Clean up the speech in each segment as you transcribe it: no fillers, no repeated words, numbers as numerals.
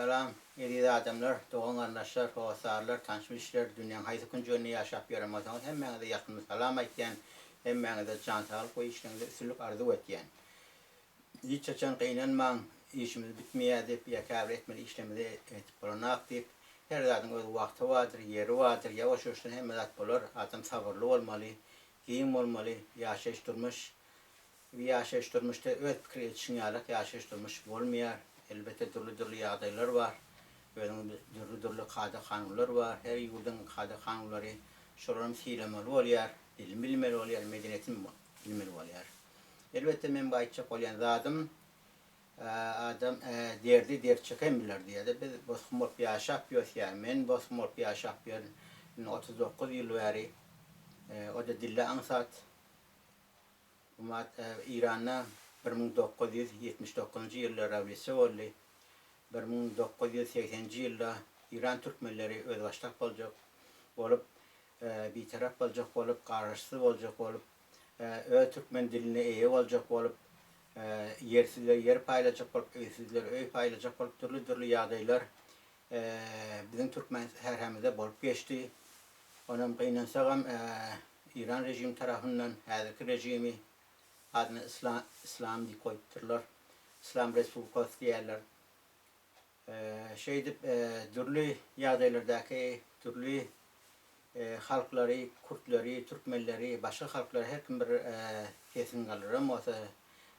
Salam, eziz adamlar, dogan-garyndaşlar, hossarlar, tanyş-bilişler, dünýäň haýsy künjeginde ýaşap ýören bolsaňyz hemmäňize ýakymly salam aýtýan, hemmäňize jan saglyk we işleriňizde üstünlik arzuw etýän. Hiç haçan gynanmaň, işimiz bitmeýär diýip ýa käbir etmeli işlerimizi etip bolanak diýip, her zadyň öz wagty bardyr, ýeri bardyr, ýawaş-ýuwaşdan hemme zat bolar, adam sabyrly bolmaly, giň bolmaly, ýaşaýyş durmuş Bu ýaşaýyş durmuşda öz pikir edişiň ýalak ýaşaýyş durmuş bolmaýar. Elbetde dürli-dürli ýagdaýlar bar. Özüňiz dürli-dürli kada-kanunlar bar. Her ýurduň kada-kanunlary şolaram sylamaly bolýar. Dilini bilmeli bolýar, medeniýetini bilmeli bolýar. Elbetde men bu aýtjak bolýan zadym adam derdi dert çeken biler diýýär-de biz bosgun bolup ýaşap ýös ýa men bosgun bolup ýaşap ýörün indi 39 ýyl bäri o-da dille aňsat. Umat Eýranda 1979-njy ýylda rewolýusiýa boldy. 1980-nji ýylda Eýran türkmenleri özbaşdak boljak bolup, bitarap boljak bolup, garaşsyz boljak bolup, öz türkmen diline eýe boljak bolup, ýersizlere ýer paýlajak bolup, öýsüzlere öý paýlajak bolup dürli-dürli ýagdaýlar biziň türkmen sähramyzda bolup geçdi. Onam gynansagam Eýran režimi tarapyndan häzirki režimi adyny Islam Islam diýip goýupdyrlar. Islam Respublikasy diýýärler. Şeýdip dürli ýagdaýlardaky dürli halklary, kürtleri, türkmenleri, başga halklary her kim bir sesini galdyran bolsa,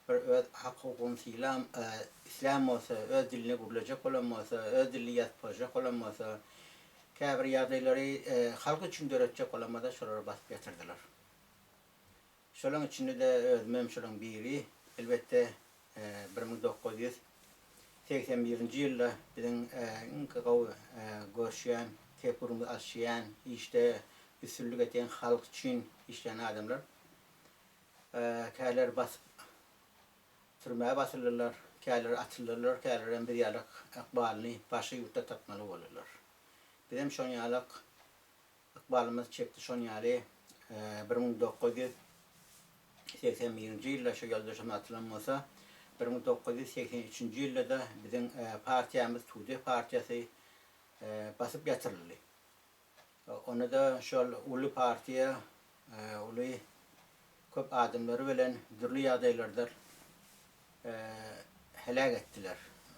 bir öz hak-hukugyny sylam islän bolsa, öz dilinde gürlejek bolan bolsa, öz dilini ýazyp goýjak bolan bolsa, Käbir ýagdaýlary halk üçin döretjek bolamada şolary basyp ýatyrdylar. Şolaň içinde-de özümem şolaň biri. Elbetde 1981-nji ýylda biziň iň gowy görüşýän, kepurymyzy alyşýan, işde üstünlik edýän halk üçin işleýän adamlar käleri basyp türmä basyldylar, käleri atyldylar, kälerem biz ýalak ykbalyny başga ýurtda tapmaly boldular. Bizem şon ýalak ykbalymyz çekdi şon ýaly 1981-nji ýylda şo ýoldaşymyz atylan bolsa, 1983-nji ýylda-da biziň partiýamyz Tudeh partiýasy basyp ýatyryldy. Onda-da şol uly partiýa uly köp adamlary bilen dürli ýagdaýlarda heläk etdiler.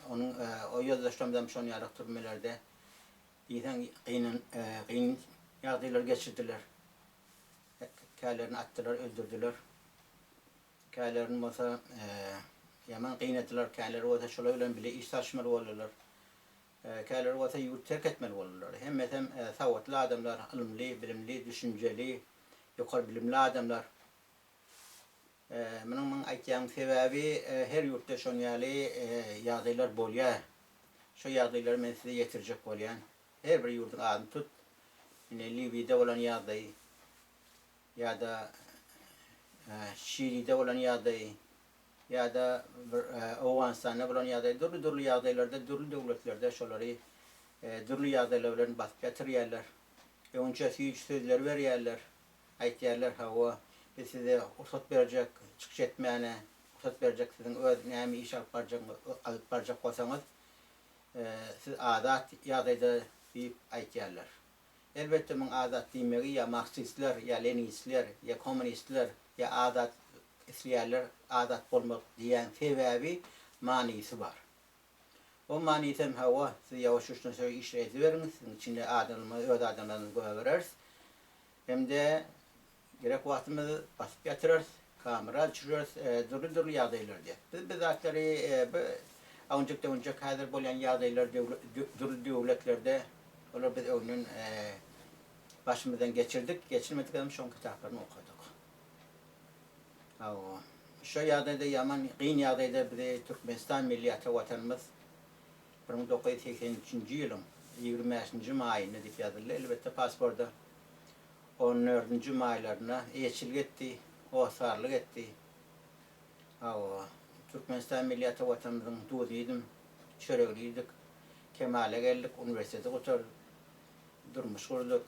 Onuň o ýoldaşlarymyzam şon ýaly türmelerde diýseň gynan gyn ýagdaýlar geçirdiler. Kälerini atdylar, öldürdiler. Kälerini bolsa ýaman gynadylar, käleri bolsa şolar bilen bile iş salyşmaly boldular. Käleri bolsa ýurt terk etmeli boldular. Hemmesem sowatly adamlar, ylymly, bilimli, düşünjeli, ýokary bilimli adamlar. Munuň muň aýtýanyň sebäbi her ýurtda şon ýaly ýagdaýlar bolýar. Şo ýagdaýlary men size ýetirjek bolýan. Her bir ýurduň adyny tut. Indi Liwiýada bolan ýagdaý ýa-da Şilide bolan ýagdaý ýa-da bir Owganystanda bolan ýagdaý dürli-dürli ýagdaýlarda dürli döwletlerde şolary dürli ýagdaýlar bilen basyp ýatyrýarlar. Öňünçä süýji sözleri berýärler. Aýtýarlar, hawa, biz size rugsat berjek çykyş etmäne, rugsat berjek siziň öz näme iş alyp barjagyňyz alyp barjak bolsaňyz, siz azat ýagdaýda diýip aýtýarlar. Elbetde muň azat diýmegi ýa marksistler, ýa leninistler, ýa kommunistler, ýa azat isleýärler azat bolmak diýýän sebäbi manysy bar. O manysam hawa siz ýawaş-ýuwaşdan şo işleri ediberiň siziň içinde adamymyzy öz adamlarymyzy goýbereris hem-de gerek wagtymyz basyp ýatyrarys kamera düşüreris dürli-dürli ýagdaýlar diýýär. Biz bu zatlary bu awunjak-döwünjek häzir bolýan ýagdaýlar dürli döwletlerde olar biz öňden başymyzdan geçirdik geçirmedik hem şoň kitaplaryny okadyk. Hawa. Şo ýagdaýda ýaman gyn ýagdaýda bizi Türkmenistan milli ata watanymyz 1983-nji ýylyň 25-nji maýynda diýip ýazyldy elbetde pasporda. On dördünji maýlarynda eýeçilik etdi, hossarlyk etdi. Hawa. Türkmenistan milli ata watanymyzyň duzuny iýdim, çöregini iýdik. Kemala geldik, uniwersiteti gutardyk, durmuş gurduk.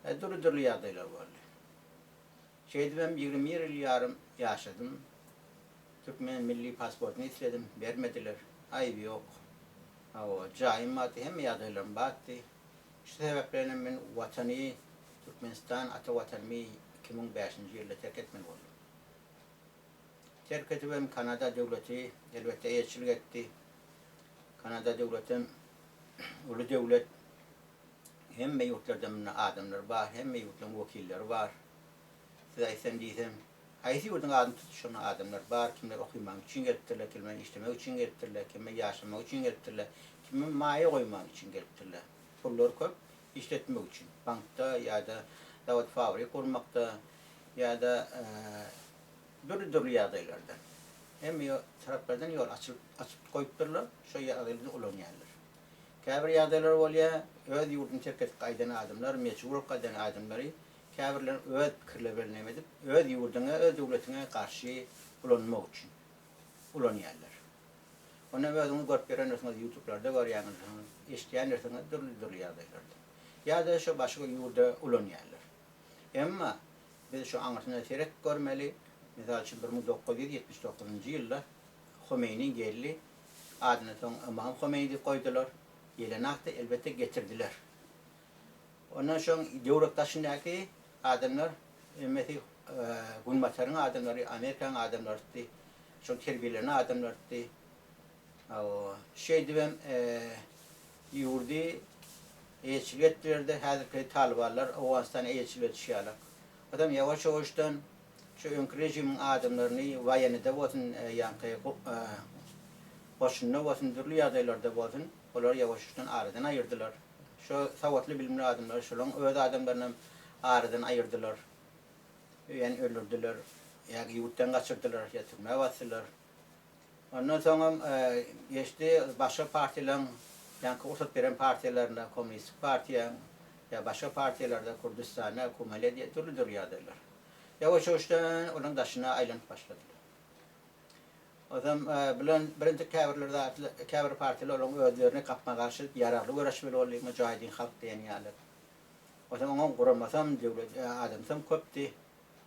Dürli-dürli ýagdaýlar boldy. Şeýdibem 21 ýyl ýarym ýaşadym. Türkmen milli pasportyny isledim, bermediler. Aýby ýok. Hawa, jaýym bardy, hemme ýagdaýlarym bardy. Şu sebäplenem men Watany, Türkmenistan, ata Watanymy 2005-nji ýylda terk etmeli boldum. Terk edibem Kanada döwleti elbetde eýeçilik etdi. Kanada döwletem uly döwlet. Hemme ýurtlardan munda adamlar bar, hemme ýurtlaryň wekilleri bar. Size aýtsam diýsem, haýsy ýurduň adyny tutup şonda adamlar bar, kimler okymak üçin gelipdirler, kimler işlemek üçin gelipdirler, kimler ýaşamak üçin gelipdirler, kimler maýa goýmak üçin gelipdirler. Pullary köp işletmek üçin, bankda ýa-da zawod fabrik gurmakda ýa-da dürli-dürli ýagdaýlarda. Hemme taraplardan ýol açylyp açyp goýupdyrlar, şo ýagdaýlarda ulanýarlar. Käbir ýagdaýlar bolýar, öz ýurduny terk edip gaýdan adamlar, mejbur bolup gaýdan adamlary käbirleri öz pikirleri bilen neme edip, öz ýurduňa, öz döwletiňe garşy ulanmak üçin ulanýarlar. Onam özüňiz görüp ýörendirsiňiz, ýutublarda görýäňizsiňiz, eşidýändirsiňiz dürli-dürli ýagdaýlarda. Ýa-da şo başga ýurda ulanýarlar. Emma biz şu aňyrsyna seret görmeli, mysal üçin 1979-njy ýylda Homeýni geldi, adyny soň Ymam Homeýni diýip goýdular, gelenakda elbetde getirdiler. Ondan soň döwlet daşyndaky adamlar hemmesi Günbataryň adamlary, Amerikanyň adamlarydy, şol terbiýelenen adamlardy. Şeýdibem ýurdy eýeçilik etdiler-de, häzirki talybanlar Owganystana eýeçilik edişi ýalak. Adam ýawaş-ýawaşdan şu öňki režimiň adamlaryny waýenide bolsun, ýaňky goşunda bolsun, dürli ýagdaýlarda bolsun, olary ýawaş-ýawaşdan aradan aýyrdylar. Şo sowatly bilimli adamlary şolaň öz adamlarynam aradan aýyrdylar. Ýa öldürdiler, ýa ýurtdan gaçyrdylar, ýa türmä basdylar. Ondan soňam geçdi başga partiýalaryň ýaňky rugsat beren partiýalarynda kommunistik partiýaň ýa başga partiýalarda Kürdüstanda, Kumale diýe dürli-dürli ýagdaýlar. Ýawaş-ýawaşdan olaryň daşyna aýlanyp başladylar. Ozam bilen birinji käbirler zatly käbir partiýalar olaryň özlerini gapma-garşy edip ýaragly göreşmeli boldy Mujahiddin halk diýen ýaly. Ozam oňa guramasam döwlet adamsam köpdi.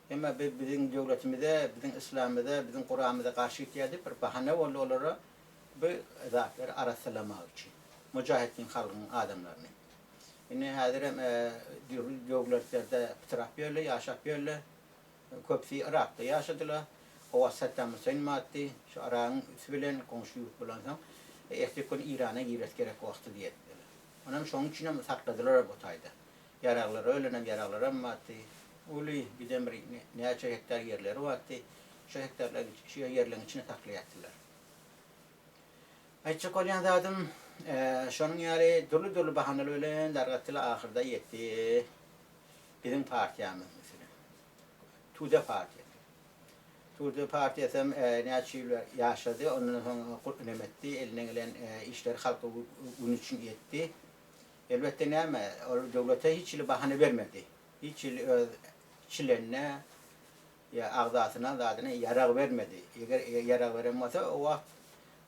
Emma bi biziň döwletimize, biziň yslamymyza, biziň Kuranymyza garşy gitýär diýip bir bahana boldy olara bu zatlary arassalamak üçin. Mujahiddin halkyň adamlaryny. Indi häzirem dürli döwletlerde pytrap ýörler, ýaşap ýörler. Köpüsi Yrakda ýaşadylar. O wagt Saddam Hüseýin bardy. Şu Yragyň üsti bilen goňşy ýurt bolansoň, erteki gün Irana giresi gerek wagty diýerdiler. Onam şonuň üçinem sakladylar bu taýda. Ýaraglary ölenem ýaraglaram bardy. Uly giden bir näçe hektar ýerleri bardy. Şo hektarlaryň şu ýerleriň içinde saklaýardylar. Aýtjak bolýan zadym, şonuň ýaly dürli-dürli bahanalar bilen dargatdylar, ahyrda ýetdi biziň partiýamyz meselem. Tude partiýasy. Tude partiýasam näçe ýyl ýaşady, ondan soň neme etdi, elinden gelen işleri halka gün üçin etdi. Elbetde näme, ol döwlete hiç hili bahana bermedi. Hiç hili öz çlenine ýa agzasyna zadyna ýarag bermedi. Eger ýarag beren bolsa, o wagt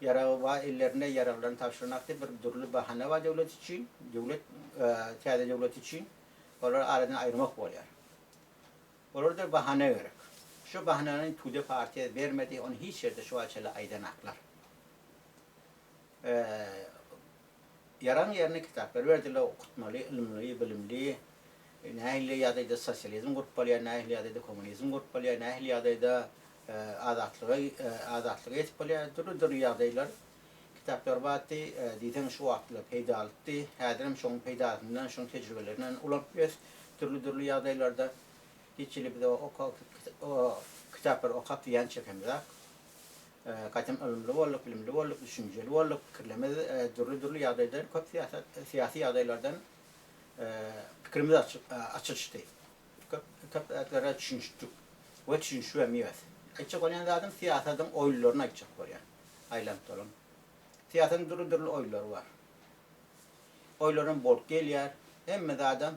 ýaragy bar ellerinde ýaraglaryny tabşyranakdy bir dürli bahana bar döwlet üçin, döwlet täze döwlet üçin olary aradan aýyrmak bolýar. Olarda bahana gerek. Şu bahanany Tude partiýa bermedi, ony hiç ýerde şu wagt çenli aýdanaklar. Ýaraň ýerine kitaplar berdiler, okutmaly, ylymly, bilimli, nähili ýagdaýda sosializm gurup bolýar, nähili ýagdaýda kommunizm gurup bolýar, nähili ýagdaýda azatlyga azatlyga ýetip bolýar, dürli-dürli ýagdaýlar kitaplar bardy, diýseň şu wagtlar peýdalydy, häzirem şoň peýdasyndan, şoň tejribelerinden ulanyp ýös, dürli-dürli ýagdaýlarda hiç hili biz o kitaplary okap zyýan çekemizak. Gaýtam ylymly bolduk, bilimli bolduk, düşünjeli bolduk, pikirlerimiz dürli-dürli ýagdaýdan, köp syýasat, syýasy ýagdaýlardan pikirimiz açylyşdy. Köp, köp zatlara düşünişdik we düşünişibem ýös. Aýtjak bolýan zadym syýasadyň oýunlaryny aýtjak bolýan. Aýlanyp dolanyp. Syýasatyň dürli-dürli oýunlary bar. Oýlaram bolup gelýär. Hemme zadam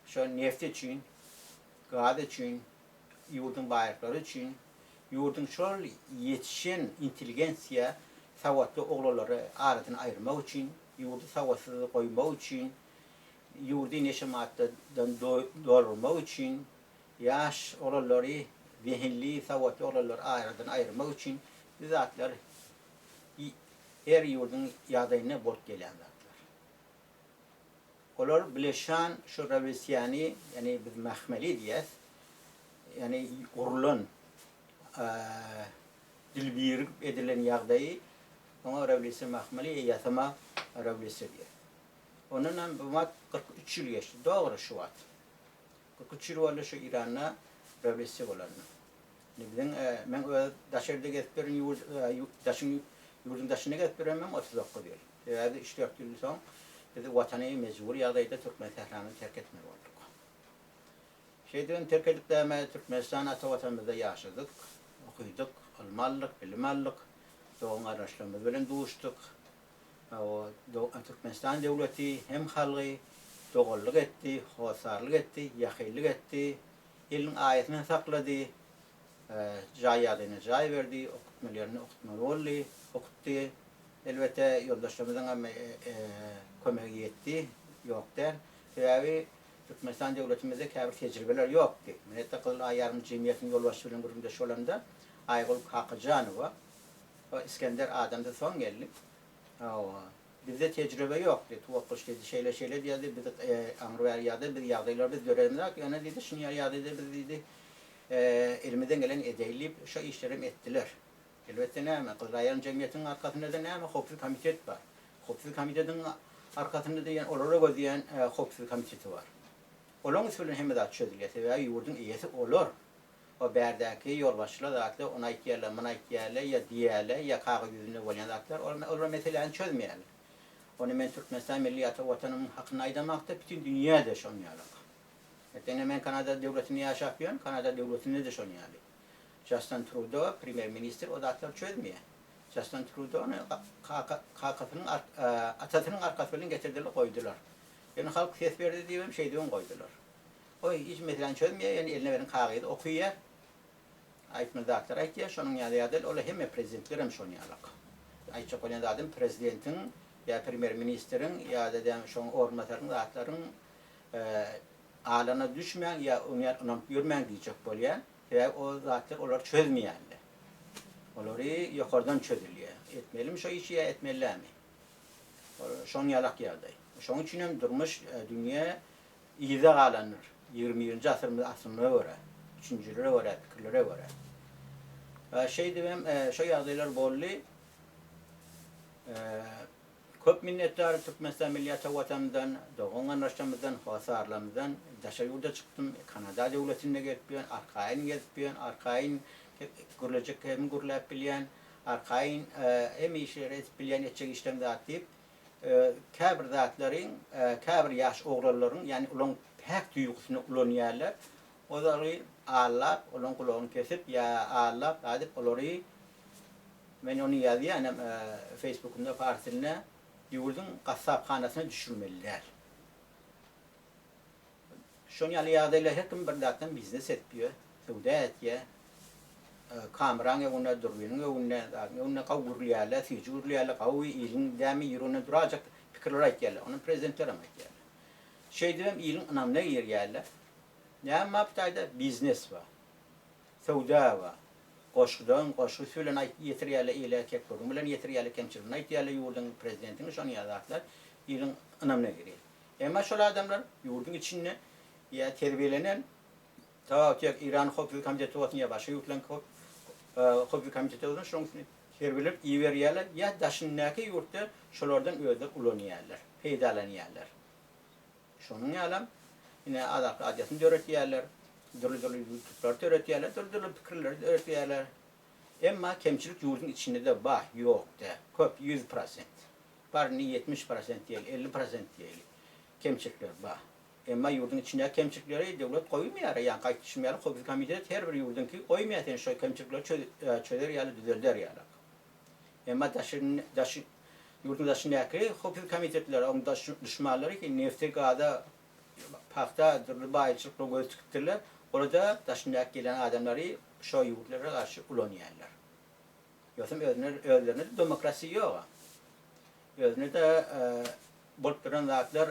şo neft üçin, gaz üçin, ýurduň baýlyklary üçin, ýurduň şol ýetişen intelligensiýa sowatly oglanlary aradan aýyrmak üçin, ýurdy sowatsyz goýmak üçin, ýurdy neşe maddadan doldurmak üçin, ýaş oglanlary, zehinli, sowatly oglanlary aradan aýyrmak üçin bu zatlar. Her ýurduň ýagdaýynda bolup gelýän zatlar. Olar bileşan şu rewolýusiýany, ýagny biz mahmeli diýýäs, ýagny gurlan, dil birigip edilen ýagdaýy oňa rewolýusiýa mahmeli ýa ýasama rewolýusiýa diýýäs. Ondan hem bu wagt 43 ýyl geçdi. Dogry şu wagt. 43 ýyl boldy şu Iranda rewolýusiýa bolanyna. Indi biziň men öz daşarda gezip ýören ýurt daşyň ýurduň daşynda gezip ýörenimem 39 ýyl. Sebäbi üç-dört ýyl soň biz watany mejbury ýagdaýda türkmen sähramyzy terk etmeli bolduk. Şeýdibem terk edip däme Türkmenistan ata watanymyzda ýaşadyk, okydyk, ylym aldyk, bilim aldyk, dogan-garyndaşlarymyz bilen duşduk. Türkmenistan döwleti hem halgy doganlyk etdi, hossarlyk etdi, ýakynlyk etdi, eliniň aýasyny saklady, jaý ýagdaýyna jaý berdi, okutmaly ýerinde okutmaly boldy, okutdy. Elbetde, ýoldaşlarymyzyň hem kömegi ýetdi, ýok däl. Sebäbi Türkmenistan döwletimizde käbir tejribeler ýokdy. Men hatda Gyzyl Aý ýarym jemgyýetiniň ýolbaşçysy bilen gürrüňdeş bolamda, Aýgül Kakajanowa, O Isgender adamda soň geldi. Hawa. Bizde tejribe ýokdy. Tuwakgyş diýdi, şeýle-şeýle diýdi, biz aňry bäri ýagdaý, biz ýagdaýlary biz döredemzok, ýöne diýdi, şuny ýaly ýagdaýda biz diýdi, elimizden geleni edeýli diýip, şo işlerem etdiler. Elbetde näme, Gyzylaýan jemgyýetiniň arkasynda-da näme, howpsuz komitet bar. Howpsuz komitetiň arkasynda diýen, olara gözleýän howpsuz komiteti bar. Olaň üsti bilen hemme zat çözülýär. Sebäbi ýurduň eýesi olar. O bärdäki ýolbaşçylar zatlar ony aýtýarlar, muny aýtýarlar ýa diýýärler ýa kagyz ýüzünde bolýan zatlar olar meseläni çözmeýärler. Ony men Türkmenistan milli ata watanymyň hakynda aýdamakda bütin dünýäde şon ýalak. Erteňe men Kanada döwletinde ýaşap ýörün, Kanada döwletinde-de şon ýaly. Jastin Trudo premýer ministr o zatlary çözmeýär. Jastin Trudony kakasynyň atasynyň arkasy bilen getirdiler goýdular. Ýöne halk ses berdi diýibem şeýdibem goýdular. O hiç meseläni çözmeýär, ýöne eline beren kagyzy okaýar. Aýtmaly zatlary aýtýar, şonuň ýaly ýa däl, olar hemme prezidentler hem şonuň ýalak. Aýtjak bolýan zadym prezidentiň ýa premýer ministriň ýa-da däm şoň orunbasarynyň zatlaryň alyna düşmäň ýa oňa ýaly ynanyp ýörmäň diýjek bolýan. Sebäbi o zatlar olar çözmeýärler. Olary ýokardan çözülýär. Etmelimi şo işi ýa etmeli dälmi? Şonuň ýalak ýagdaý. Şonuň üçin hem durmuş, dünýä Yza galandyr. Ýigrimi birinji asyrymyz aslyna görä, düşünjelere görä, pikirlere görä. Şeýdibem şo ýagdaýlar boldy. Köp minnetdar Türkmenistan milli ata Watanymyzdan, dogan-garyndaşlarymyzdan, hossarlarymyzdan. Daşary ýurda çykdym, Kanada döwletinde gezip ýörün, arkaýyn gezip ýörün, arkaýyn gürlejek hem gürläp bilýän, arkaýyn hemme işleri edip bilýän, etjek işlerim zat diýip, Käbir zatlaryň, käbir ýaş oglanlaryň, ýagny olaň päk duýgusyny ulanýarlar. Olary aldap, olaň gulagyny kesip ýa aldap zadip olary men ony ýazýanam Facebookymda pars dilinde ýurduň gassaphanasyna düşürmeli däl. Şoň ýaly ýagdaýlar her kim bir zatdan biznes edip ýör, söwda etýär. Kameraň öňünde, dürbiniň öňünde, zadyň öňünde gawy gürleýärler, süýji gürleýärler, gawy iliň dämi ýüregine durajak pikirleri aýtýarlar. Ony prezidentlerem aýtýarlar. Şeýdibem iliň ynamyna girýärler. Näme bar bu taýda? Biznes bar. Söwda bar. Goşgudan goşgy bilen aýt ýetirýärler ile, kek-gürrüň bilen ýetirýärler, kemçiligini aýtýarlar ýurduň prezidentiniň şonuň ýaly zatlar iliň ynamyna girýär. Emma şol adamlar ýurduň içinde ýa terbiýelenen, ta tek Eýranyň howpsuzlyk komiteti bolsun ýa başga ýurtlaryň howpsuzlyk komiteti bolsun, şonuň üstüne terbiýelenip iberýärler ýa daşyndaky ýurtda şolardan özleri ulanýarlar, peýdalanýarlar. Şonuň ýalam ine Azatlyk Radiosyny döretýärler, dürli-dürli ýutublary döretýärler, dürli-dürli pikirleri döretýärler. Emma kemçilik ýurduň içinde-de bar, ýok däl, köp, 100%. Bar indi 70 prosent diýeli, 50 prosent diýeli kemçilikler bar. Emma ýurduň içindäki kemçilikleri döwlet goýmaýar, ýaňky aýtdyşym ýaly howpsuzlyk komitet her bir ýurduňky goýmaýar seni şo kemçilikleri çözer ýaly düzelder ýaly. Emma daşyny daşy ýurduň daşyndaky howpsuzlyk komitetleri oň duşmanlary ki nefte gaza pagta dürli baýçylyklara göz tikipdirler, olarda daşyndaky gelen adamlary şo ýurtlara garşy ulanýarlar. Ýogsam özüne özlerinde-de demokrasiýa ýog-a. Özünde-de bolup duran zatlar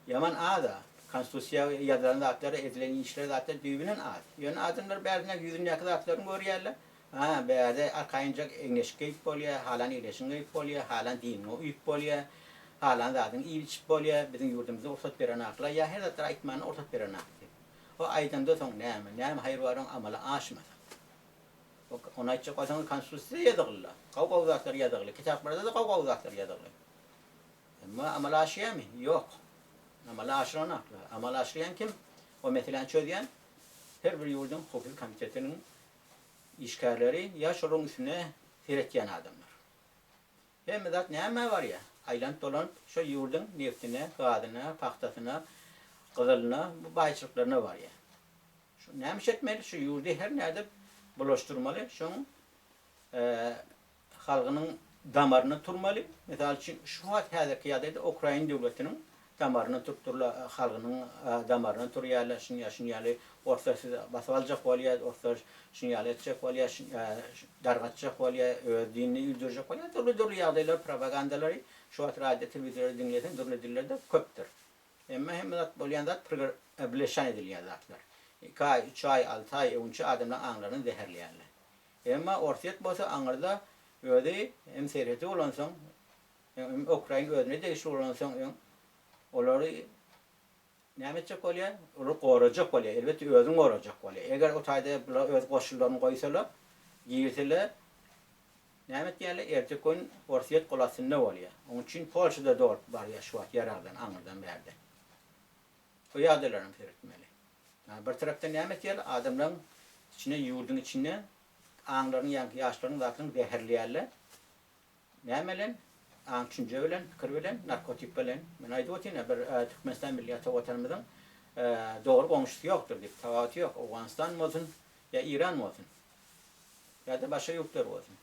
ýaman az-a. Konstitusiýa ýazylan zatlar, edilen işler zatlar düýbünden az. Ýöne adamlar bärinde ýüzündäki zatlaryny görýärler. Ha, bärde arkaýynjak egin-eşik geýip bolýar, halan egin-eşigiňi geýip bolýar, halan diniňe uýup bolýar, halan zadyňy iýip-içip bolýar, biziň ýurdumyzda rugsat berenaklar, ýa her zatlary aýtmana rugsat berenak diýip. O aýdanda soň näme, näme haýyr bar oň amala aşmasa. O, ony aýtjak bolsaňyz konstitusiýada ýazygly-la, gowy-gowy zatlar ýazygly, kitaplarda-da gowy-gowy zatlar ýazygly. Emma amala aşýarmy? Ýok. Amala aşyranaklar. Amala aşyrýan kim? O meseläni çözýän her bir ýurduň howpsuzlyk komitetiniň işgärleri ýa şolaryň üstüne seretýän adamlar. Hemme zat nämä barýar? Aýlanyp-dolanyp şo ýurduň neftine, gazyna, pagtasyna, gyzylyna, bu baýçylyklaryna barýar. Şu näme iş etmeli? Şu ýurdy her nädip bulaşdyrmaly, şoň halgynyň damaryna turmaly. Mysal üçin, şu wagt häzirki ýagdaýda Ukrain döwletiniň damaryna turup durlar, halgynyň damaryna turýarlar, şuny ýa şuny ýaly orslar sizi basyp aljak bolýar, orslar şuny ýaly etjek bolýar, dargatjak bolýar, öz dinini üýdürjek bolýar. Dürli-dürli ýagdaýlar, propagandalary şu wagt radio, telewizorda diňleseň dürli dillerde köpdür. Emma hemme zat bolýan zat birleşen edilýän zatlar. Iki aý, üç aý, alty aý öňçe adamlaryň aňlaryny zäherleýärler. Emma Orsýet bolsa aňyrda özi hem serhedi bolansoň, hem Ukraina özüne degişli bolansoň öň olary näme etjek bolýar? Olary gorajak bolýar. Elbetde özüni gorajak bolýar. Eger o taýda bular öz goşunlaryny goýsalar, girseler näme etýärler? Erteki gün Orsýet gol astynda bolýar. Onuň üçin Polşa-da dolup barýar şu wagt ýaragdan aňyrdan bärden. Bu ýagdaýlaram seretmeli. Bir tarapdan näme etýärler, adamlaryň içine, ýurduň içinde aňlaryny, ýaňky ýaşlaryň zatlaryny zäherleýärler. Näme bilen? Aň-düşünje bilen, pikir bilen, narkotik bilen. Men aýdyp otyryn-a, bir Türkmenistan milli ata Watanymyzyň dogry goňşusy ýokdur diýip, tapawuty ýok. Owganystan bolsun ýa Eýran bolsun, ýa-da başga ýurtlar bolsun.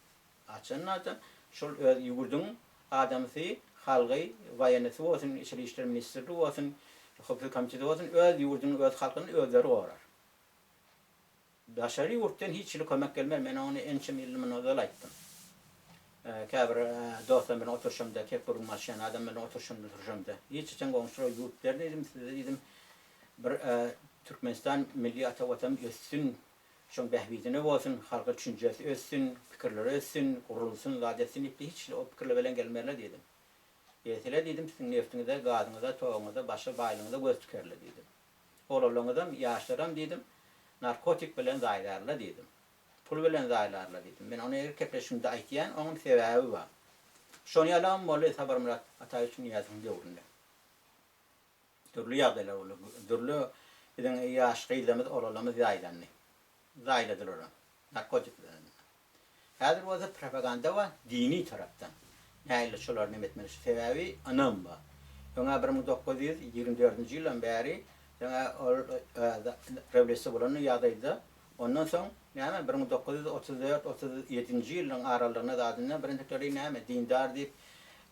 Haçan-da şol öz ýurduň adamsy, halgy, waýennisi bolsun, içeri işler ministrligi bolsun, howpsuzlyk komiteti bolsun, öz ýurduny, öz halkyny özleri gorar. Daşary ýurtdan hiç hili kömek gelmez, men ony ençeme ýyl mundan ozal aýtdym. Käbir dostlarym bilen oturyşamda, kep gürrüň alşýan adam bilen oturyşamda, oturyşamda, hiç haçan goňşular ýurt ber diýdim, size diýdim, bir Türkmenistan milli ata Watan össün, Şoň bähbidine bolsun, halka düşünjesi össün, pikirleri össün, gurulsyn, zat etsin diýip hiç o pikirler bilen gelmerler diýdim. Gelseler diýdim, siziň neftiňize, gazyňyza, toguňyza, başga baýlygyňyza göz tikerler diýdim. Oglanlaryňyzam, ýaşlaram diýdim, narkotik bilen zaýlarlar diýdim. Pul bilen zaýlarlar diýdim. Men ony her gepleşigimde aýtýan, oňam sebäbi bar. Şon ýalagam boldy Saparmyrat Ataýewiç Nyýazowyň döwründe. Dürli ýagdaýlar boldy. Dürli biziň ýaş gyzlarymyz, oglanlarymyz zaýlandy. Zaýladylar olam. Narkotik bilen. Häzir bolsa propaganda bar dini tarapdan. Nähili şolary neme etmeli? Şu sebäbi ynam bar. Öňä 1924-nji ýyldan bäri öňä ol rewolýusiýa bolan ýagdaýda ondan soň näme 1934 37-nji ýyllaryň aralygynda zadynda birinjikleri näme dindar diýip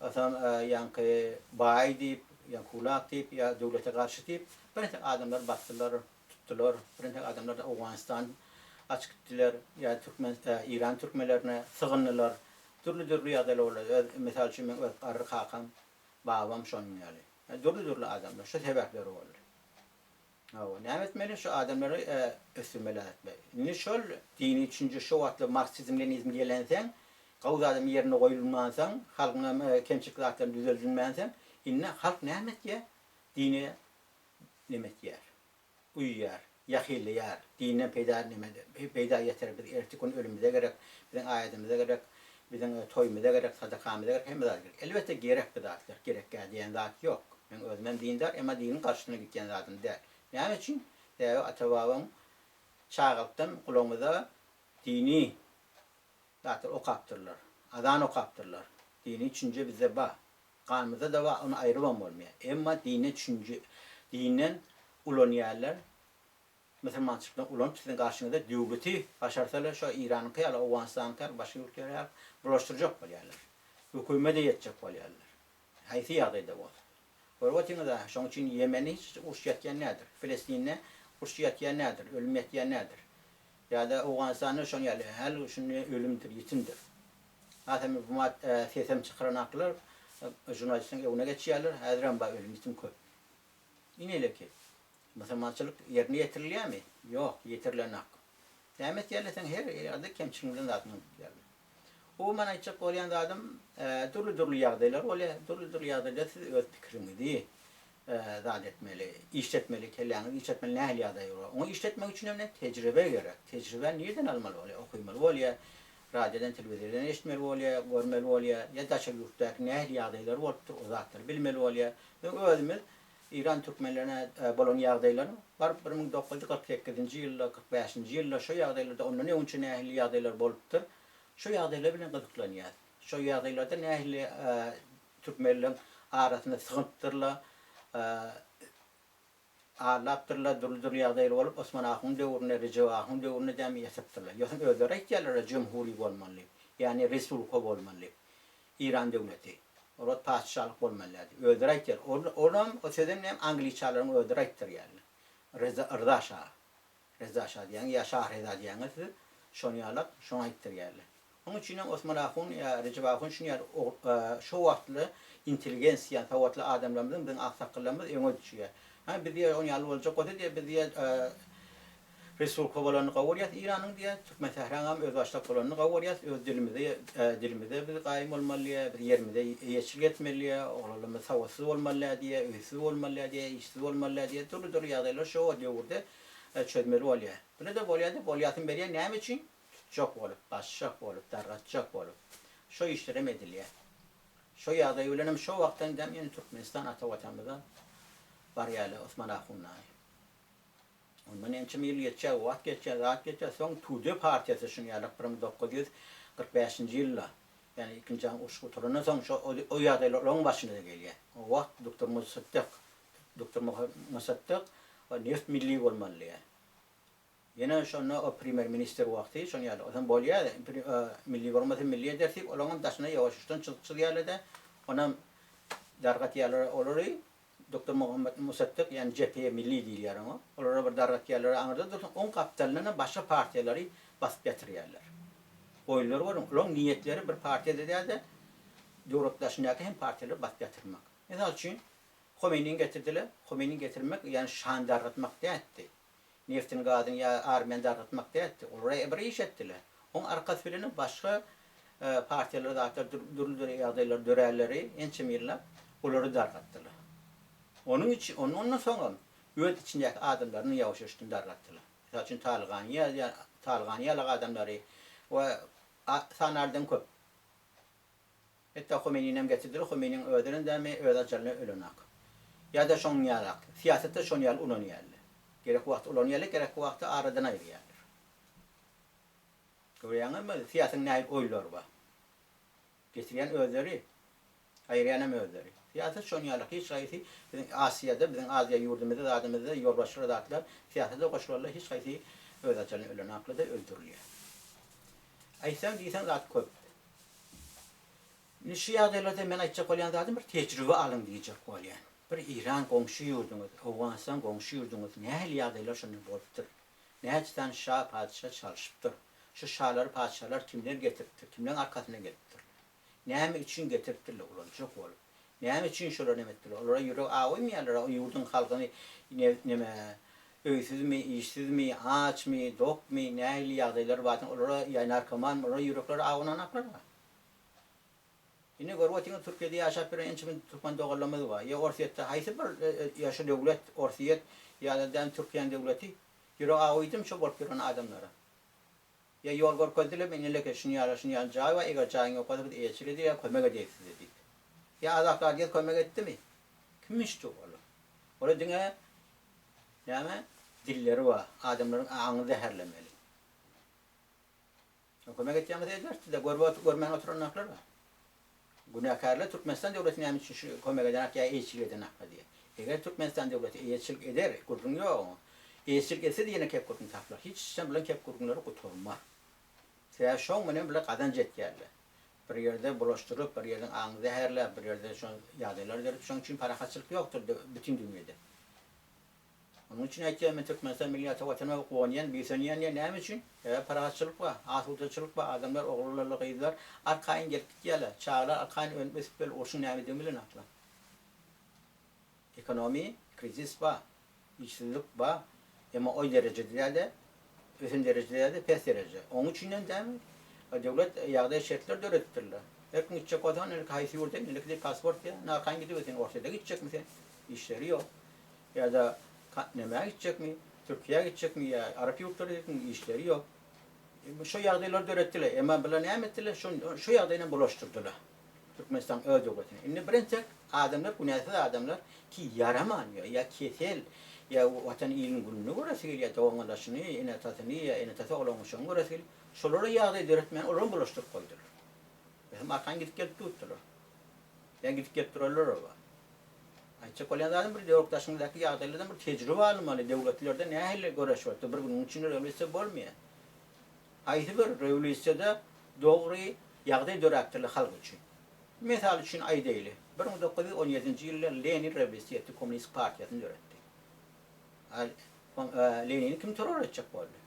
Soň ýaňky baý diýip, ýa kulak diýip, ýa döwlete garşy diýip, birnäçe adamlary basdylar, tutdular. Birnäçe adamlar Owganystan gaçyp gitdiler, ýa türkmen, Eýran türkmenlerine sygyndylar. Dürli-dürli ýagdaýlar boldy. Öz, mysal üçin, meň öz garry kakam, babam şonuň ýaly. Dürli-dürli adamlar şu sebäpleri boldy. Hawa, näme etmeli? Şu adamlary ösdürmeli etmeli. Indi şol dini düşünje şo wagtlar marksizm lenizm gelenseň, gowy zadam ýerine goýulmansoň, halkyňam kemçilik zatlaryny düzeldilmänsoň, indi halk näme etýär? Dine neme etýär? Uýýar, ýakyllaýar. Dinden peýda neme peýda ýeter biz ertir gün ölümize gerek, biziň aýadymyza gerek, biziň toýumyza gerek, sadakamyza gerek, hemme zada gerek. Elbetde gerek bu zatlar, gerekgä diýen zat ýok. Men özümem dindar, emma diniň garşysyna gitýän zadym däl. Näme üçin? Sebäbi ata-babaň çagalykdan gulagymyza dini zatlar okapdyrlar. Azan okapdyrlar. Dini düşünje bizde bar. Ganymyzda-da bar, ony aýrybam bolmaýar. Emma dine düşünje, dinden ulanýarlar. Musulmançylykdan ulanyp siziň garşyňyzda döwleti başarsalar şo Eýranyňky ýaly, Owganystanyňky ýaly, başga ýurtlar ýaly bulaşdyrjak bolýarlar. Hökümede ýetjek bolýarlar. Haýsy ýagdaýda bolsa. Görüp otyňyz-a, şoň üçin Ýemende hiç uruş ýatýan däldir. Filistinde uruş ýatýan däldir, ölüm ýatýan däldir. Ýa-da Owganystanda şoň ýaly, häli şunda ölümdir, ýitimdir. Hasam bu mat sesem çykaranaklar žurnalistiň öňüne geçýärler, häzirem bar ölüm ýitim köp. Ineleki, musulmançylyk ýerine ýetirilýärmi? Ýok, ýetirilenak. Näme etýärler seň her ýerde kemçiligiň bilen zadyňy unutýarlar. Umuman aýtjak bolýan zadym dürli-dürli ýagdaýlar bolýar. Dürli-dürli ýagdaýda siz öz pikiriňizi zat etmeli, işletmeli, kelläňizi işletmeli nähili ýagdaý bolar. Oňa işletmek üçin hem tejribe gerek. Tejribäni nireden almaly bolýar? Okymaly bolýar, radiodan, telewizordan eşitmeli bolýar, görmeli bolýar ýa daşary ýurtdaky nähili ýagdaýlar bolupdyr, o zatlary bilmeli bolýar. Biziň özümiz Eýran türkmenlerine bolan ýagdaýlaryň baryp 1948-nji ýylda, 45-nji ýylda şo ýagdaýlarda ondan öňünçe nähili ýagdaýlar bolupdyr, şo ýagdaýlar bilen gyzyklanýas. Şo ýagdaýlarda nähili türkmenleň arasynda sygynypdyrlar, aldapdyrlar, dürli-dürli ýagdaýlar bolup Osman ahun döwründe, Rejep ahun döwründe dämi ýatypdyrlar. Ýogsam özleri aýtýarlar-a jemhuri bolmaly diýip, ýagny respublika bolmaly diýip. Eýran döwleti. Olar patyşalyk bolmaly däldi. Özleri aýtýar. Olam, o sözem näme, angliçanlaryň özleri aýtdyrýarlar. Reza, Rza şa. Reza şa diýýäňiz ýa Şah Reza diýýäňiz siz. Şony ýalak, şoňa aýtdyrýarlar. Onuň üçinem Osman ahun ýa Rejep ahun şuny ýaly şo wagtly intelligensiýa, sowatly adamlarymyzyň, biziň aksakgallarymyz öňe düşýär. Hä, biz diýýär, ony ýaly boljak bolsa diýýär, biz diýýär, Respublika bolanyny gowy görýäs Eýranyň diýýär, Türkmensähraňam özbaşdak bolanyny gowy görýäs, öz dilimize dilimize biz gaýym bolmaly diýýär, biz ýerimize eýeçilik etmeli diýýär, oglanlarymyz sowatsyz bolmaly däl diýýär, öýsüz bolmaly däl diýýär, işsiz bolmaly däl diýýär, dürli-dürli ýagdaýlary şo döwürde çözmeli bolýar. Bile-de bolýar-da, bolýasyny berýär, näme üçin? Tutjak bolup, basjak bolup, dargatjak bolup. Şo işlerem edilýär. Şo ýagdaý bilenem şo wagtdan dem ýene Türkmenistan ata watanymyza barýarlar Osman ahunlary. Ondan ençeme ýyl geçýär, wagt geçýär, zat geçýär, soň Tude partiýasy şuny ýalak 1945-nji ýylda, ýagny ikinji jahan urşy gutarandan soň şo o ýagdaýlar olaryň başyna-da gelýär. O wagt doktor Mossaddyk, doktor Mossaddyk neft milli bolmaly diýýär. Ýene şonda o premýer ministr wagty şony ýaly, onsoň bolýar, milli bolmasa milli ederis diýip, olaryňam daşyna ýuwaş-ýuwaşdan çyzyk çyzýarlar-da, onam dargatýarlar olary. Doktor Muhammet Musaddyk, ýagny Jephe Milli diýilýär oňa. Olara bir dargatýarlar, aňyrda dursun, oň gapdalyndanam başga partiýalary basyp ýatyrýarlar. Oýunlary görüň, olaryň niýetleri bir partiýada däl-de, döwlet daşyndaky hem partiýalary basyp ýatyrmak. Mysal üçin, Homeýnini getirdiler. Homeýnini getirmek, ýagny şany dargatmak däldi. Neftini, gazyny ýa armiýany dargatmak däldi. Olar bir iş etdiler. Oň arkasy bilenem başga partiýalar zatlar dürli-dürli ýagdaýlar dörärleri ençeme ýyllap olary dargatdylar. Onuň içi ondan soňam öz içindäki adamlaryny ýawaş-ýawaşdan dargatdylar. Mysal üçin Talygany ýa Talygany ýalak adamlary we sanardan köp. Hetda Homeýninem getirdiler, Homeýniň özünem dämi öz ajalyna ölenak. Ýa-da şoň ýalak. Syýasatda şony ýaly ulanýarlar. Gerek wagty ulanýarlar, gerek wagty aradan aýyrýarlar. Görýäňizmi, syýasyň nähili oýunlary bar. Getirýän özleri, aýyrýanam özleri. Syýasat şony ýalak. Hiç haýsy biziň Asyýada, biziň Aziýa ýurdumyzda zadymyzda ýolbaşçylar zatlar syýasata goşulanlar hiç haýsy öz ajalyna ölenakla-da öldürilýär. Aýtsaň diýseň zat köp. Indi şu ýagdaýlarda men aýtjak bolýan zadym bir tejribe alyň diýjek bolýan. Bir Eýran goňşy ýurduňyz, Owganystan goňşy ýurduňyz nähili ýagdaýlar şonda bolupdyr? Näçe sany şa, patyşa çalşypdyr? Şu şalary, patyşalary kimler getiripdir? Kimleň arkasyndan gelipdirler? Näme üçin getiripdirler? Ulanjak bolup. Näme üçin şolar neme etdiler? Olara ýürek awuýmaýarlar o ýurduň halkyny neme öýsüzmi, işsizmi, açmy, dokmy, nähili ýagdaýlary bardyr olara ýa narkomanmy olara ýürekleri awunanaklar-a. Indi görüp otyňyz Türkiýede ýaşap ýören ençeme türkmen doganlarymyz bar. Ýa Orsýetde haýsy bir ýa şu döwlet Orsýet ýa-da däl Türkiýäniň döwleti ýürek awuýdym şo bolup ýören adamlara. Ýa ýol görkezdiler, men eleke şuny ýaly, şuny ýaly jaý bar, eger jaýyň ýok bolsa biz eýeçilik edýäs, kömek edeýik size diýip. Ýa Azat Radiosy kömek etdimi? Kimmiş olar? Olar diňe näme dilleri bar, adamlaryň aňyny zäherlemeli. Kömek etýän bolsa ederdi-de, görüp görmän oturanaklar bar. Günäkärler Türkmenistan döwleti näme üçin şu kömek edenak ýa eýeçilik edenakla diýýär. Eger Türkmenistan döwleti eýeçilik eder, gürrüň ýok oňa. Eýeçilik etse-de ýene kep gürrüň tapylar. Hiç haçan bulan kep gürrüňleri gutarmaz. Sebäbi şoň bilen bular gazanç etýärler. Bir ýerde bulaşdyryp, bir ýerden aňy zäherläp, bir ýerde şo ýagdaýlar döredip, şoň üçin parahatçylyk ýokdur bütin dünýede. Onuň üçin aýtýan men Türkmenistan milli ata watanyma guwanýan, buýsanýan diýen näme üçin? Sebäbi parahatçylyk bar, asudaçylyk bar, adamlar oglanlarla gyzlar arkaýyn gelip gitýärler, çagalar arkaýyn önüp ösüp gelip urşuň nämedigini bilenoklar. Ekonomi krizis bar, işsizlik bar, emma o derejede dälde. Ösen derejede ýa-da pes derejede. Oň üçinem dämi, döwlet ýagdaý şertler döredipdirler. Her kim gitjek bolsa, indiki haýsy ýurda, indiki pasport ýa narkaýyn gidip sen Orsýete gitjekmi sen? Işleri ýok. Ýa-da nämä gitjekmi? Türkiýä gitjekmi ýa arap ýurtlaryna gitjekmi? Işleri ýok. Şo ýagdaýlary döretdiler. Emma bular näme etdiler? Şo şo ýagdaýynam bulaşdyrdylar. Türkmenistan öz döwletini. Indi birinjek adamlar günäsiz adamlar ki ýaraman ýa ýa kesel ýa watan ilin gününi göresi gelýär, dogan-gardaşyny, ene-atasyny ýa ene-atasy oglan-uşagyny göresi gelýär. Şolara ýagdaý döretmän olaram bulaşdyryp goýdular. Hem arkaýyn gidip gelip durupdylar. Ýa gidip gelip duranlaram bar. Aýtjak bolýan zadym bir döwük daşyňyzdaky ýagdaýlardan bir tejribe alynmaly, döwletlerde nähili göreş bolupdyr, bir günüň içinde rewolýusiýa bolmaýar. Haýsy bir rewolýusiýada dogry ýagdaý döräpdirler halk üçin. Mysal üçin aýdaýly, 1917-nji ýylda Lenin rewolýusiýa etdi, kommunistik partiýasyny döretdi. Lenini kim terror etjek boldy?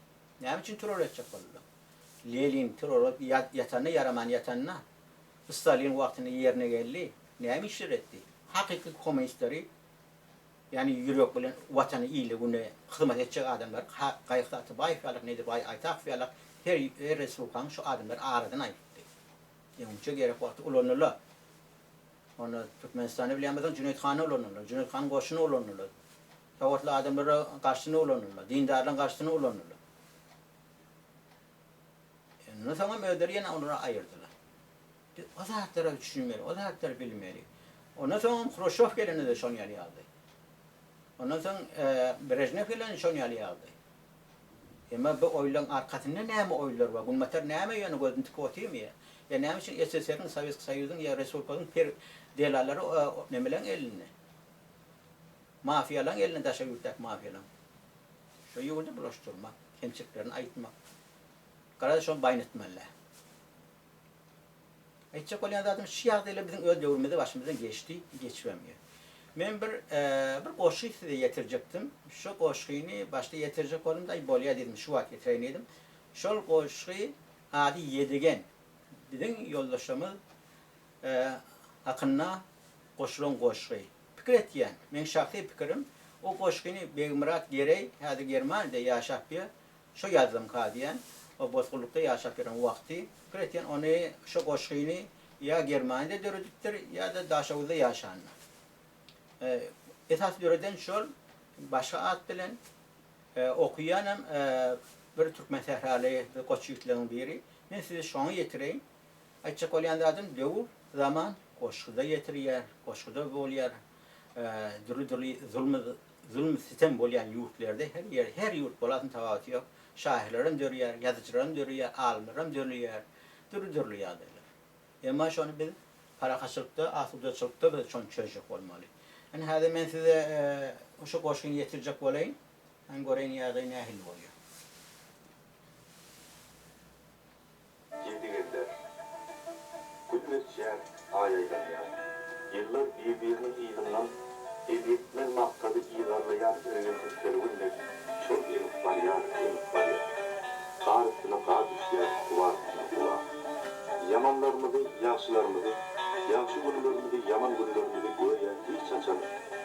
Näme üçin terror etjek boldular? Lenin terror ýatanda, ýaraman ýatanda, Stalin wagtynda ýerine geldi. Näme işler etdi? Hakyky kommunistleri, ýagny ýürek bilen Watana, ile, güne hyzmat etjek adamlary Gaýgysyz Atabaýew ýalak, Nedirbaý Aýtakow ýalak her her respublikanyň şu adamlary aradan aýyrtdy. Öňçe gerek wagty ulanylar. Onda Türkmenistanda bilýän bolsaň Jüneýit hany ulanylar, Jüneýit hanyň goşuny ulanylar. Sowatly adamlara garşysyna ulanylar, dindarlaryň garşysyna ulanylar. Ondan soňam özleri ýene olary aýyrdylar. Biz o zatlara düşünmeli, o zatlary bilmeli. Ondan soňam Hruşýow gelende-de şon ýaly ýagdaý. Ondan soň Brežnew gelende şon ýaly ýagdaý. Emma bu oýunlaryň arkasynda näme oýunlar bar? Günbatar näme ýöne gözüni tikip otyrmy ýa? Ýa näme üçin SSR-iň, Sowetskiý Soýuzyň ýa respublikalaryň per delalary nemeleň elinde? Mafiýalaryň elinde daşary ýurtdaky mafiýalaryň. Şo ýurdy bulaşdyrmak, kemçiliklerini aýtmak. Garaz şony baýnatmaly. Aýtjak bolýan zadym şu ýagdaýlar biziň öz döwrümizde başymyzdan geçdi, geçibem ýör. Men bir bir goşgy size ýetirjekdim. Şu goşgyny başda ýetirjek boldum-da, aý bolýa diýdim, şu wagt ýetireýin diýdim. Şol goşgy ady Ýedigen. Biziň ýoldaşlarymyz hakynda goşulan goşgy. Pikir etýän, meň şahsy pikirim, o goşgyny Begmyrat Gereý häzir Germaniýada ýaşap ýör, Şo ýazdymka diýen, o bosgunlykda ýaşap ýören wagty, pikir etýän, ony şo goşgyny ýa Germaniýada döredipdir, ýa-da Daşoguzda ýaşanda. Esasy döreden şol, başga at bilen okaýanam bir türkmen sähraly bir goç ýigitleriň biri. Men size şoňa ýetireýin. Aýtjak bolýan zadym, döwür, zaman goşgyda ýetirýär, goşguda bolýar. Dürli-dürli zulmy Zulum sitem bolýan ýurtlarda her ýer her ýurt bolasyn tabaty ýok. Şahyrlaram dörýär, ýazyjylaram dörýär, alymlaram dörýär. Dürli dürli ýagdaýlar. Emma şony biz parahatçylykda, asudaçylykda biz şony çözjek bolmaly. Ine häzir men size şu goşgyny ýetirjek bolaýyn. Hany göreýin ýagdaý nähili bolýar. Ýedigenler. Gün geçýär, aý aýlanýar. Ýyllar bir-biriniň yzyndan elýetmez maksady yzarlaýan irginsiz kerwen dek şol eňip barýar, eňip barýar. Gar üstüne gar düşýär, gubar üstüne gubar. Ýamanlarymyzy, ýagşylarymyzy, ýagşy günlerimizi, ýaman günlerimizi göýä hiç haçan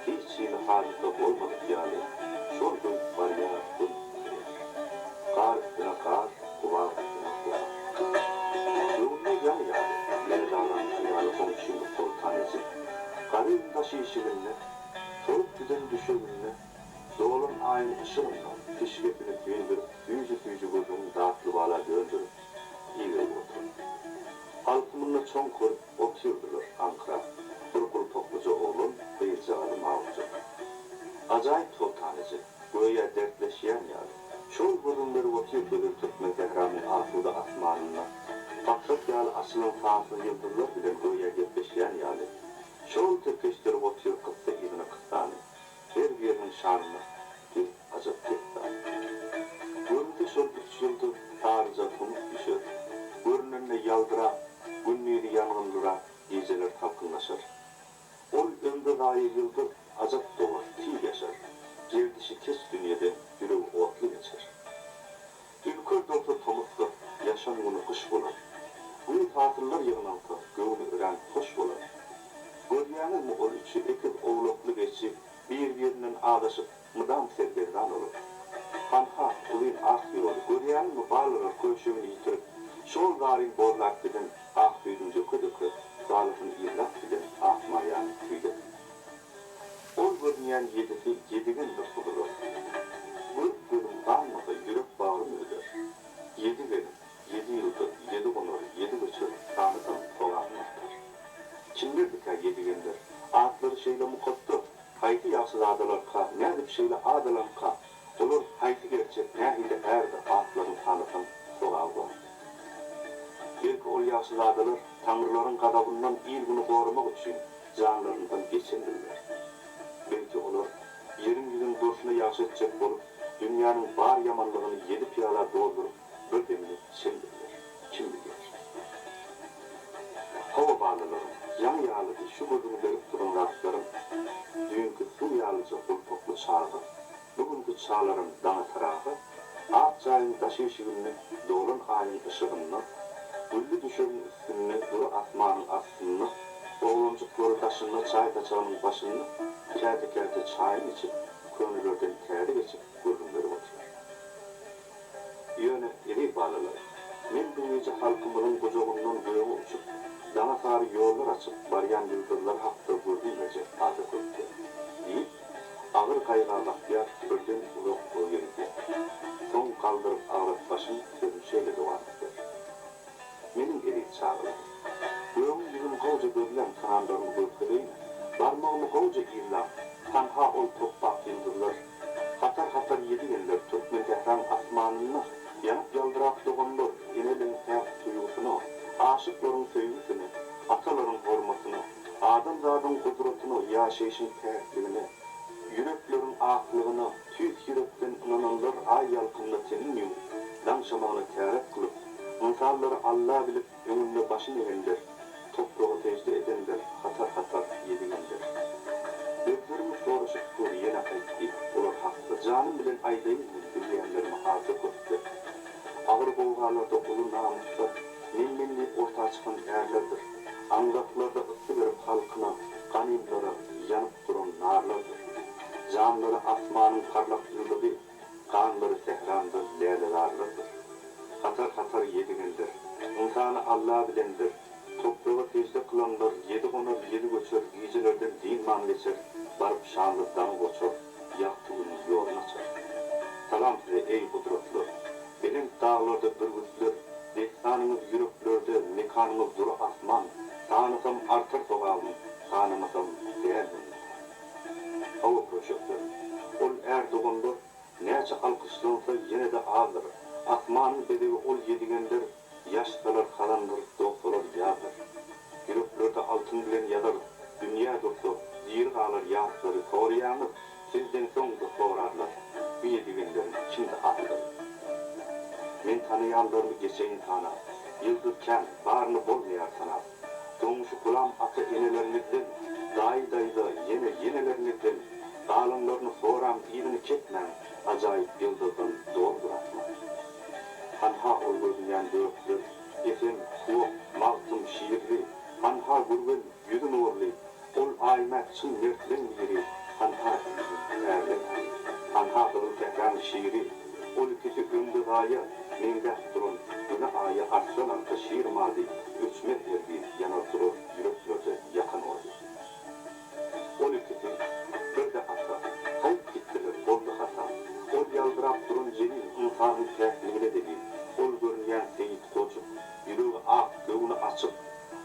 hiç hili hadysa bolmadyk ýaly şol böwüp barýar, böwüp barýar. Gar üstüne gar, gubar üstüne gubar. Göwnüne ýaňy ýaly, Merdananyň aýaly goňşymyz Soltan eje, garybyň daş işiginde, solup giden düşeginde, dolan aýyň yşygynda pişigesini süýndürip, süýji-süýji gürrüň datly bala döndürip, iberip otyrdy. Alkymynda çoňkaryp otyrdylar aňkyrap, bir gulpaklyja oglan, gyzjagazy mawujak. Ajaýyp Soltan eje, göýä dertleşýän ýaly, şol gürrüň berip otyr gözel türkmen sähramyň asuda asmanynda patrak ýaly açylan sansyz ýyldyzlar bilen göýä gepleşýän ýaly, şol tirkeşdirip otyr kyssa yzyna kyssany, her biriniň şanyna bir ajap dessan. Görünse şol üç ýyldyz saryja tomus düşer, görünende ýaldyrap, gündizi ýangynlyrak, gijeler salkynlaşar. Ol ömri zaýa ýyldyz, ajap dogar, tiz ýaşar. Gerdişi keç dünýede ýüregi otly geçer. Ülker dogsa tomusdyr, ýaşan güni gyş bolar. Güýz hasyllar ýygnansa, göwni örän hoş bolar. Görýäňizmi ol üçi ekiz owlakly geçi bir-birinden azaşyp, mydam sergezdan bolup. Hanha, uzyn ak ýoly, Görýäňizmi, balalar köşegini ýitirip, Şol zaryn borlap giden ak süýdün döke-döke, Balasyny yzlap giden ak maýany tüýdek. Ol görünýän ýedisi ýedigendir guzular. Görüp gözüm ganmasa, ýürek bagrym öder. Ýedi gelin, ýedi ýyldyz, ýedi gonar, ýedi göçer, Sanasam sogabym artar. Kimlerdikä ýedigenler? Atlary şeýle mukaddes, Haýsy ýagşyzadalarka, nädip şeýle ad alanka? Olar haýsy gerçek, nähili ärdi, atlaryny sanasaň, sogaby bar. Belki ol ýagşyzadalar taňrylaryň gazabyndan il-güni goramak üçin janlaryndan geçendirler. Belki olar ýeriň ýüzüni durşuna ýagşy etjek bolup, dünýäniň bar ýamanlygyny ýedi pyýala dolduryp, bir demde içendirler. Kim bilýär. Hawa, balalarym, ýaňy ýalydy şu gürrüňi berip duran zatlarym. Düýnki suw ýalyja gulpakly çaga, bu günki çalaran Daňatar aga ak jaýyň daş işiginde dolan aýyň yşygynda, gülli düşegiň üstünde dury asmanyň astynda, oglanjyklary daşynda çaý saçagynyň başynda käte-käte çaýyny içip, könelerden täze geçip gürrüň berip otyr. Ýöne, eziz balalar, men bu gije halkymyzyň gujagyndan göge uçup, daňa sary ýollar açyp barýan ýyldyzlar hakda gürrüň berjek ada köpde, diýip, agyr gaýga batýar, birden uzak oýa gidýär. Soň galdyryp agras başyn, sözüni şeýle dowam edýär. Meniň eziz çagalarym! Gögüň ýüzüni gowja gözläň, tananlarymy görkezeýin, barmagymy gowja yzlaň, hanha ol topbak ýyldyzlar, hatar-hatar ýedigenler Türkmensähraň asmanynda ýanyp-ýaldyrap doganlar, eneleň päk duýgusyna, aşyklaryň söýgüsine, atalaryň hormatyna, adamzadyň gudratyna, ýaşaýşyň päkligine, ýürekleriň aklygyna, tüýs ýürekden ynananlar aý ýalkymda tenin ýuwup, daň şamagyna täret kylyp, Ynsanlary Alla bilip öňünde başyn egenler, topraga sežde edenler hatar-hatar ýedigenler. Özlerimiz soraşyp dur ýene aýt diýip, olar hakda janym bilen aýdaýyn men bilýänlerimi azda köpde. Agyr gowgalarda uly namysda men-men diýip orta çykan ärlerdir. Aňzaklarda yssy berip halkyna, ganymlara ýanyp duran narlardyr. Janlary asmanyň parlak ýyldyzy. Ganlary sähramda lälezarlardyr. Hatar-hatar ýedigendir. Ynsany Alla bilendir. Topraga sežde kylanlar ýedi gonar, ýedi göçer, gijelerden dynman geçer, baryp şanly daňy goçar, ýagty günüň ýoluny açar. Salam size, eý, gudratlar! Belent daglarda bürgütler, dessanyňyz ýüreklerde, mekanyňyz dury asman, sanasam artar sogabym, sanamasam däl minnetdar. Hawa, köşekler, ol är doganlar näçe alkyşlansa ýene-de azdyr. Asmanyň bezegi ol ýedigenler ýaşsalar hazandyr, dogsalar ýazdyr. Ýüreklerde altyn bilen ýazar, dünýä dursa, diri galar ýatlary soraýaňyz, sizden soň-da sorarlar, bu ýedigenleriň kimdi atlary? Men tanaýanlarymy geçeýin sanap, ýyldyz kän, baryny bolmaýar tanap. Goňşy gulam ata-eneleriňizden, daýy-daýza, ýene ýeneleriňizden galanlaryny soraň, yzyny kesmäň, ajaýyp ýyldyzdan doludyr asman. Hanha ol görünýän dörtler, Esen, Tuwak, Magtym, Şirli, hanha Gürgen, ýüzi nurly, ol Aýmät çyn mertleň biri, hanha Iliň ärleň biri, hanha Gyzyl sähraň şiri, ol ikisi öňde gaýa, Meňzäp duran Güne Aýa arslan arka şir mady, Öçmez hergiz, ýanar durar ýüreklerde ýakan ody. Ol ikisi bir-de ata, Haýp gitdiler, boldy hata. Ol ýaldyrap duran Jelil ynsanyň päkligine delil. Ol görünýän Seýit Gojuk, ýüregi ak, göwni açyk.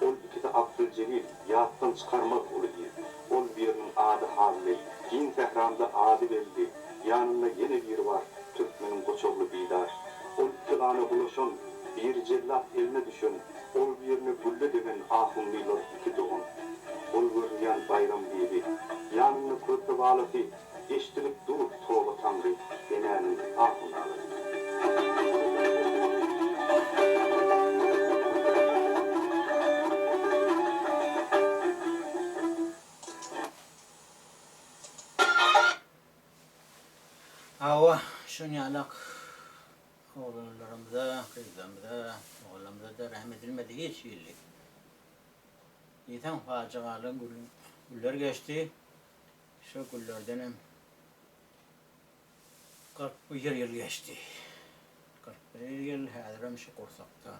Ol ikisi Abdyljelil, ýatdan çykarmaz uly il. Ol biriniň ady Hally, giň sähramda ady belli. Ýanynda ýene biri bar, Türkmeniň goçagly Bidar. Ol iki gana bulaşan, biri jellat eline düşen, ol birine gülle degen ahunlylar iki dogan. Ol görünýän Baýram bibi. Ýanynda körpe balasy, eşdilip dur toba taňry enäniň ahu-nalasy. Hawa, şonýalak oglanlarymyza, gyzlarymyza, ogullaryňyza-da rähm edilmedi hiç hili. Diýseň pajygaly günler geçdi. Şo günlerdenem. 41 ýyl geçdi. 41 ýyl häzirem şu gursakda.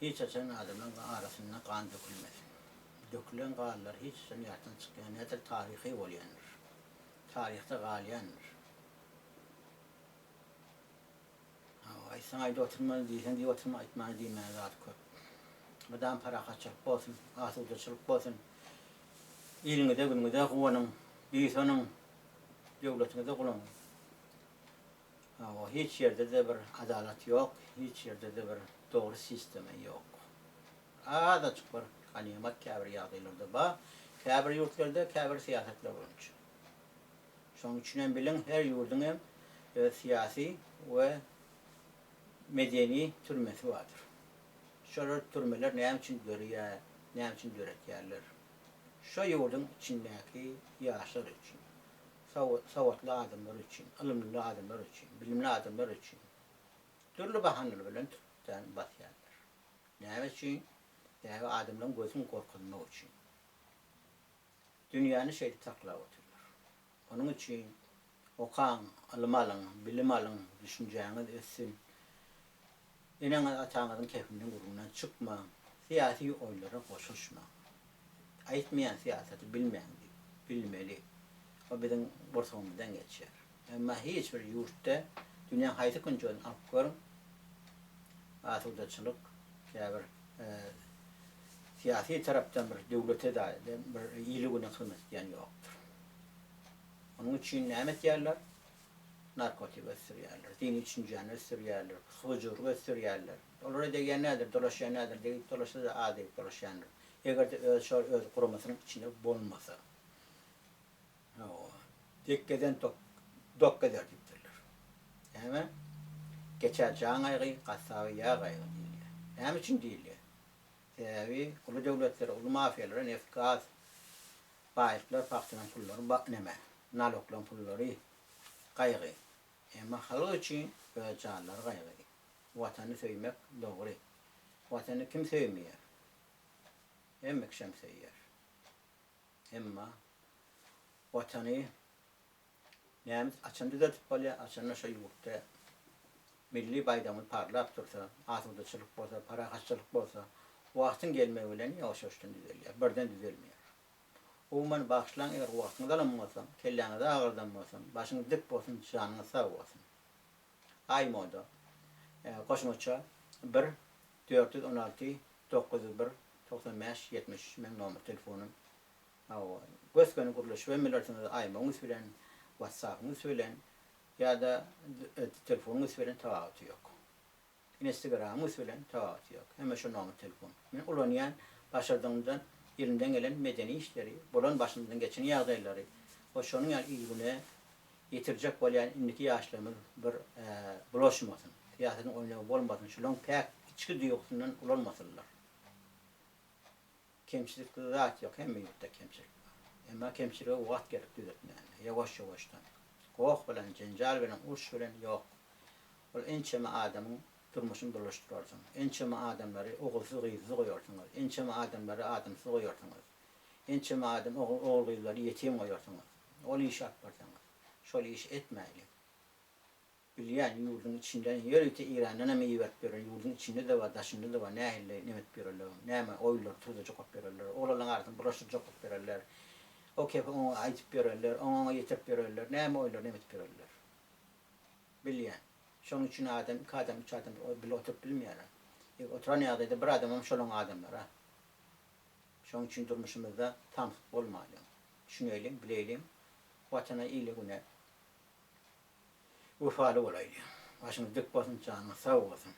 Hiç haçan adamlaryň arasynda gan dökülmesin. Dökülen ganlar hiç haçan ýatdan çykýan däldir, taryhy bolýandyr. Taryhda galýandyr. Hawa, aýtsaň aýdyp oturmaly, diýseň diýip oturma, aýtmana diýmäne zat köp. Mydam parahatçylyk bolsun, asudaçylyk bolsun. Iliňize günüňize guwanyň, buýsanyň, döwletiňize gulanyň. Hawa, hiç ýerde-de bir adalat ýok, hiç ýerde-de bir dogry sistema ýok. Azajyk bir ganymat käbir ýagdaýlarda bar, käbir ýurtlarda käbir syýasatlar boýunça. Şonuň üçinem biliň, her ýurduň hem öz syýasy we medeni türmesi bardyr. Şolar türmeler näme üçin döreýär, näme üçin döretýärler? Şo ýurduň içindäki ýaşlar üçin, sowatly adamlar üçin, ylymly adamlar üçin, bilimli adamlar üçin dürli bahanalar bilen türkden basýarlar. Näme üçin? Sebäbi adamlaryň gözüni gorkuzmak üçin. Dünýäni şeýdip saklap otyrlar. Onuň üçin okaň, ylym alyň, bilim alyň, düşünjäňiz össün. Eneňiz-ataňyzyň kepiniň gürrüňinden çykmaň, syýasy oýunlara goşulyşmaň. Aýtmaýan syýasaty bilmäň diýip, bilmeli. O biziň gursagymyzdan geçýär. Emma hiç bir ýurtda, dünýäň haýsy künjegini alyp görüň, asudaçylyk, käbir syýasy tarapdan bir döwlete bir ili-güne hyzmat edýän ýokdur. Onuň üçin näme etýärler? Narkotik ösdürýärler, dini düşünjäni ösdürýärler, huzury ösdürýärler. Olara degýän nädir, dolaşýan nädir, degip dolaşsa-da az degip dolaşýandyr. Eger-de öz şol öz guramasynyň içinde bolmasa. Hawa, dek gezen tok, dok gezer diýipdirler. Näme? Geçä jan gaýgy, gassaba ýag gaýgy diýilýär. Näme üçin diýilýär? Sebäbi uly döwletlere, uly mafiýalara neft-gaz, baýlyklar, pagtanyň pullary ba neme, naloklaryň pullary gaýgy. Emma halk üçin öz janlary gaýgy. Watany söýmek dogry. Watany kim söýmeýär? Hemme kişem söýýär. Emma Watany näme haçan düzeldip bolýar? Haçanda şo ýurtda milli baýdagymyz parlap dursa, asudaçylyk bolsa, parahatçylyk bolsa, wagtyň gelmegi bilen ýuwaş-ýuwaşdan düzelýär, birden düzelmeýär. Umuman bagyşlaň eger wagtyňyzy alan bolsam, kelläňizi agyrdan bolsam, başyňyz dik bolsun, janyňyz sag bolsun. Aýmoda goşmaça bir 416 901 95 73 meň nomer telefonym. Hawa, gös-göni gürleşibem bilersiňiz aýmoň üsti bilen, whatsappyň üsti bilen ýa-da telefonyň üsti bilen tapawuty ýok. Instagramyň üsti bilen tapawuty ýok. Hemme şo nomer telefon. Men ulanýan, başardygymdan, elimden gelen medeni işleri, bolan başymdan geçen ýagdaýlary we şonuň ýaly il-güne ýetirjek bolýan indiki ýaşlarymyz bir bulaşmasyn, syýasatyň oýnagy bolmasyn, şolaryň päk içki duýgusyndan ulanmasynlar. Kemçilikli zat ýok, hemme ýurtda kemçilik bar. Emma kemçilige wagt gerek düzetmäne, ýuwaş-ýuwaşdan. Goh bilen, jenjal bilen, uruş bilen ýok. Ol ençeme adamyň durmuşyny bulaşdyrarsyň. Ençeme adamlary ogulsyz-gyzsyz goýarsyňyz. Ençeme adamlary adamsyz goýarsyňyz. Ençeme adam ogul-gyzlary ýetim goýarsyňyz. Ol işi alyp barsaňyz. Şol işi etmäýliň. Bilýän, ýurduň içinden, ýörite Irandanam iberip ýören, ýurduň içinde-de bar, daşynda-da bar, nähili neme edip ýörerler, näme oýunlary turuzajak bolup ýörerler, oglanlaryň arasyny bulaşdyrjak bolup ýörerler, o kepi oňa aýdyp ýörerler, oňa oňa ýetirip ýörerler, näme oýunlary neme edip ýörerler. Bilýän. Şonuň üçin adam, iki adam, üç adam bile oturyp bilmeýärler. Eger oturan ýagdaýda bir adamam şolaň adamlary. Şonuň üçin durmuşymyzda samsyk bolmalyň. Düşüneýliň, bileýliň, Watana, ile-güne wefaly bolaýlyň. Başyňyz dik bolsun, janyňyz sag bolsun.